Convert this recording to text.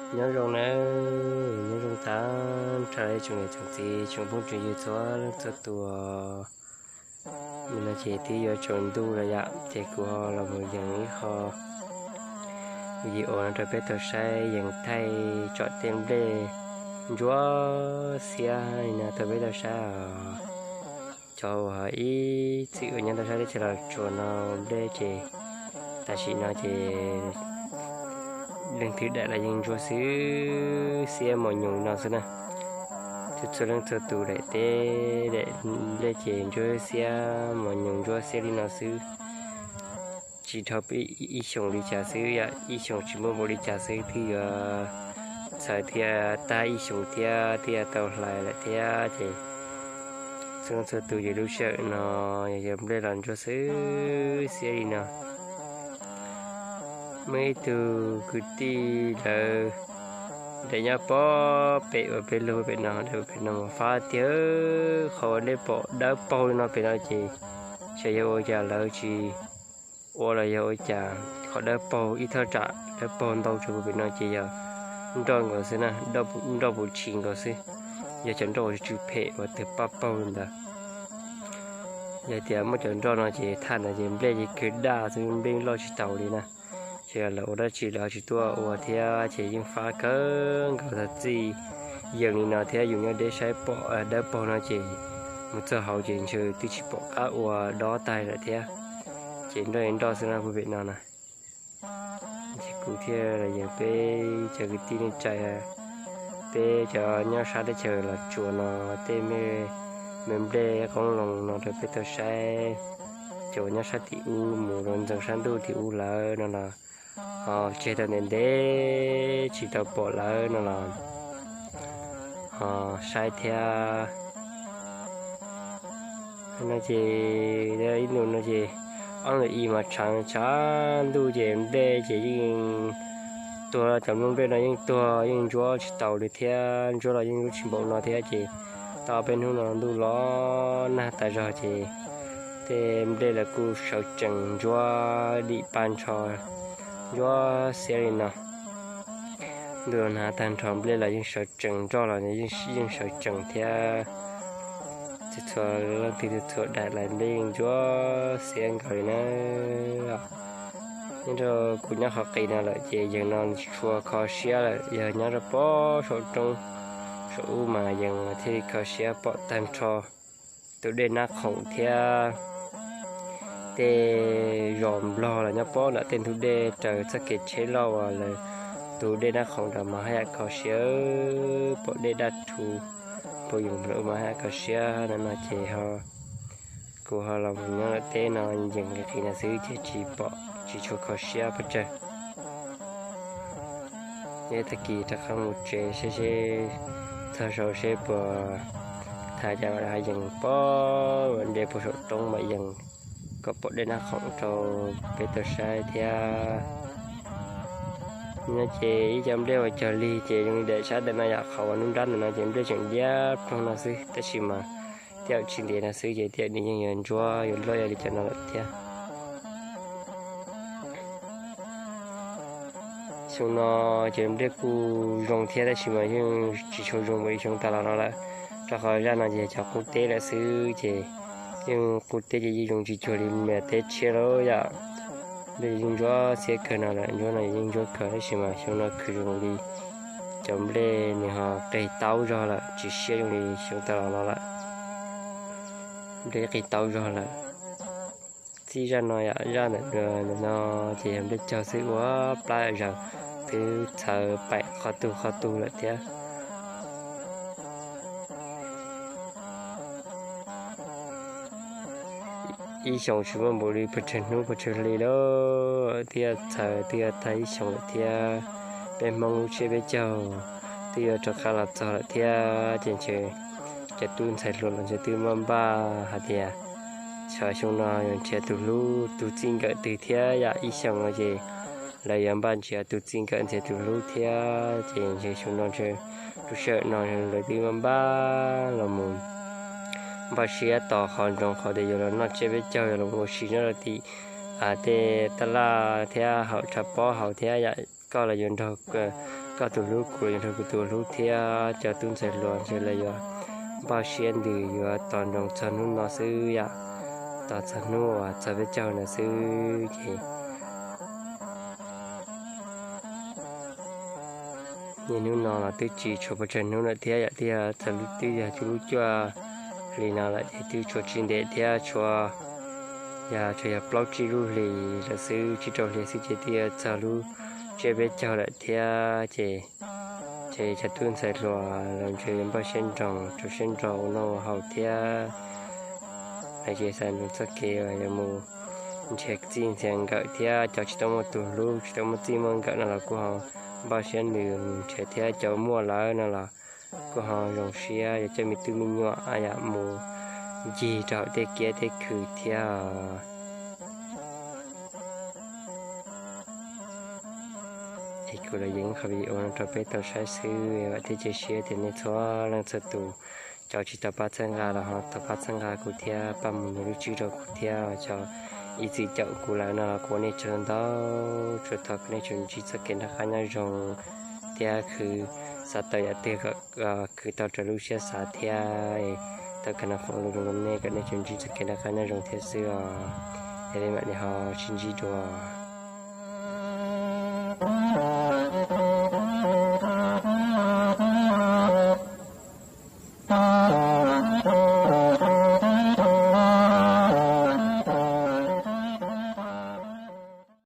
Nyob zoo nawb, nyob zoo tag nrho tsoom niam tsoom txiv tsoom phooj tsoom ywg txhua leej txhua tus. Nim no ces twb yuav tsaus ntuj lawm yom, ces kuv ho los mus yees ib qho video no rau peb tau saib, yees thaij tsom tej nplej ntsuab xiab li no rau peb tau saib os. Cov uas ib txwm uas nyob tau sab teb chaws Los Tsuas no nplej ces tam sim no ces leej twg daim los yeej ntsuab xwb, xiab mos nyoos li no xwb na. Txhua txhua leej txhua tus daim teb daim nplej ces ntsuab xiab mos nyoos ntsuab xiab li no xwb. Tsis dhau ib xyoos li cas xwb yom, ib xyoos tsis muaj npaum li cas xwb twb yuav txhaws thiab, tag ib xyoos thiab twb yuav tau hlais lawm thiab ces txhua leej txhua tus ces lub sij hawm no yog nplej los ntsuab xwb xiab li no. Muaj ib tug kwv tij lawv daim nyob pob pem uas peb lug pem no, daim pem no mas fab tiag, qhov uas nej pom dawb paug li no pem no ces xyov yog ua cas lawv tsis ua los yog ua cas, qhov dawb paug ib thaj tsam dawb paug ntau tshaj pem no ces yog nroj nkaus xwb na, nroj puv tshis nkaus xwb, yog cov nroj uas tsw phem uas twg pab paug li ntawd. Yog tias muaj cov nroj no ces thaj ntawd ces nplej ces kawg daj xwb, nplej loj tsis taus li na. Ces lawv ua dab tsi lawv tsis tuaj ua thiab ces yeej fab kawg nkaus tag txij yees li no thiab. Yus nyob deb saib pom dawb paug no ces mus txog hauv ces ntshe twb tsis pom qab ua dob tag lawm thiab. Ces nroj nroj xwb no puag pem no na. Ces kuv thiaj los yees peb cov kwv tij neej tsa, peb cov nyob sab teb chaws Los Tsuas no tej me nplej qoob loo no rau peb tau saib. Cov uas nyob sab tim ub mus rau ntxeev sab ntuj tim ub lawm no los ho tseg tau ntev ntev tsis tau pom lawm no los ho saib thiab. No ces ib ntus no ces ob ntus ib mas tshav tshav ntuj ces nplej ces yeej tuag, cov nplooj nplej no yeej tuag yeej ntsuab tsis taus li thiab, ntsuab los yeej ntsuab tsis npaum no thiab ces tau peb hnub no ntuj los nag tas zog ces tej nplej los kuj sawv tsees ntsuab dim paj ntsho ntsuab xiab li no. Ntuj los nag tag nrho nplej los yeej sawv tsees, nroj los yeej sawv tsees thiab. Txhua leej twg txhua daim lawv nplej yeej ntsuab xiab nkaus li na. Nyob rau kuv nyob qhov qis no lawm ces yees no tsis tshua kho siab lawm, yog nyob rau pob saum roob saum ub mas yees thiaj li kho siab pom tag nrho tus dej Nab Khoom thiab tej zos Nplog los nyob pob nram tej ntug dej raws txoj kev tsheb loj uas lawv tus dej Nab Khoom nram mas haj yam kho siab, pom dej daj rhu puag yees nplog mas haj yam kho siab no no ces ho kuv ho los mus nyob lawm teb no yees qis qis no xwb ces tsis pom tsis tshua kho siab pes tsawg. Nyob tag kis rov qab mus tsev seb seb txog saud seb puas thaij cov hav yees pob nplej puag saum roob mas yees kom pom dej Nab Khoom rau peb tau saib thiab. No ces ib cov nplej uas cog lig ces zoo li daim sab ntawm no yom, qhov uas nruab nrab ntawm no ces nplej tseem liab ploog no xwb tab sis mas tej zaum tsis ntev no xwb ces tej zaum nws yeej yuav ntsuab yuav loj ib yam li cov no lawm thiab. Xyoo no ces nplej kuj zoo thiab tab sis mas yeej tsis tshua zoo npaum li xyoo tas los no lawm, rau qhov zaj no ces cov qub teb lawm xwb ces yeej qub teb ces yeej zoo tsis cuag li teb tshiab lawm yom. Nplej yeej ntsuab xiab kawg no lawm, ntsuab no yeej ntsuab kawg tab sis mas xyoo no khwv zoo li cov nplej nws ho qig taub zog lawm tsis siab zoo li xyoo tas los no lawm. Nplej qig taub zog lawm. Txij zaj no yom, zaj ntawm no ces yog nplej cog xwb ua plab zaws twb txhawv paim qhov tug qhov tug lawm thiab. Ib xyoos tsis muaj npaum li pes tsawg hnub pes tsawg hli lawm, twb yuav txhawv twb yuav tag ib xyoos lawm thiab. Peb Hmoob lub tsiab peb caug twb yuav rov qab los txog lawm thiab ces ntshe cov tub ntxhais hluas los ntshe twb maj npaj hais tias xyov xyoo no yuav nrhiav tus hlub tus txij nkawm twg thiab yom. Ib xyoos no ces lawv yuav npaj nrhiav tus txij nkawm nrhiav tus hlub thiab ces ntshe xyoo no ntshe lub sij hawm no lawv twb maj npaj los mus npaj siab tos qhov ntsoov qhov tias yuav los noj tsiab peb caug yuav los mus ua si nyob rau tim tej taj laj thiab hauv tshav pob hauv thiab yom. Koj los yuav nrog koj tus hlub, kuv los yuav nrog kuv tus hlub thiab. Cov tub ntxhais hluas ntshe lawv yuav npaj siab ntws yuav tos nroo txog hnub no xwb yom, tos txog hnub uas txog peb caug no xwb ces niaj hnub no los twb tsis tshuav pes tsawg hnub lawm thiab yom, twb yog txog lub, twb yog lub cuaj hli no lawm ces twb tshuav tsis ntev thiab, tshuav yog, tshuav yog plaub tsib lub hlis lawm xwb, tsib rau hli xwb ces twb yuav txog lub tsiab peb caug lawm thiab ces, ces cov tub ntxhais hluas lawv ntshe yuav npaj siab nroos, rau siab nrog ua noj ua haus thiab. Lawv ces xav nroo txoj kev uas yuav mus nrhiav txij nrhiav nkawm thiab, cov tsis tau muaj tus hlub, tsis tau muaj txij muaj nkawm no los kuj ho npaj siab nws nrhiav thiab, cov muaj lawm no los kuj ho zoo siab yuav coj me tub me nyuam yam mus ncig rau hauv tej kiab tej khw thiab. Es kuv los yeej qhov video no rau peb tau saib xwb, vam thiab cia siab tias nej txhua leej txhua tus, cov tsis tau pab txhawb nqa los ho tau pab txhawb nqa kuv thiab, pab mus nias lub tswb rau kuv thiab, cov ib txwm caum kuv lawm no los kuv ua nej tsaug ntau, tsuas thov kom nej tsuas ntsib txoj kev noj qab nyob zoo thiab khwv, xav tau yam twg kom khwv tau raws lub siab xav thiab, tau kawg no foom lus rau nej kom nej tsuas ntsib txoj kev noj qab nyob zoo thiab xwb os. Es peb mam li ho sib ntsib dua.